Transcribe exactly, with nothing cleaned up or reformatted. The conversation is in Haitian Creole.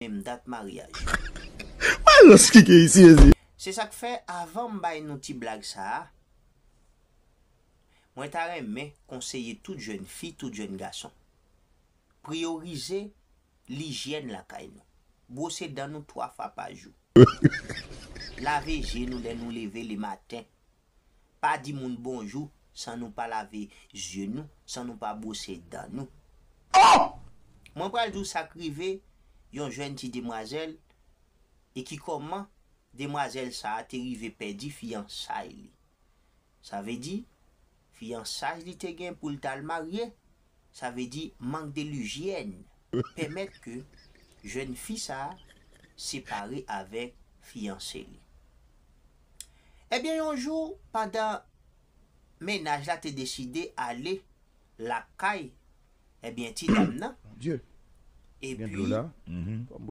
menm dat maryaj. Alòs ki gen isi, mezi. Se sa k fè, avan m bay nou ti blag sa a, mwen ta renmen konseye tout jèn fi, tout jèn gason, priyorize lijyèn lakay nou. Bwose dan nou twa fwa pa jou. Lave je nou lè nou leve lematen. Pa di moun bonjou san nou pa lave je nou, san nou pa bwose dan nou. Mwen pral di w sa k rive yon jèn ti demwazèl, e ki kòman demwazèl sa a te rive pèdi fiyansay li. Sa vle di, fiyansay li te gen pou l t al marye, sa vle di mank de lijyèn pèmèt ke jèn fi sa a separe avèk fiyanse li. Ebyen, yon jou, pandan mennaj la te deside ale lakay, ebyen, ti dam nan, Bondye, gen dlo epi la.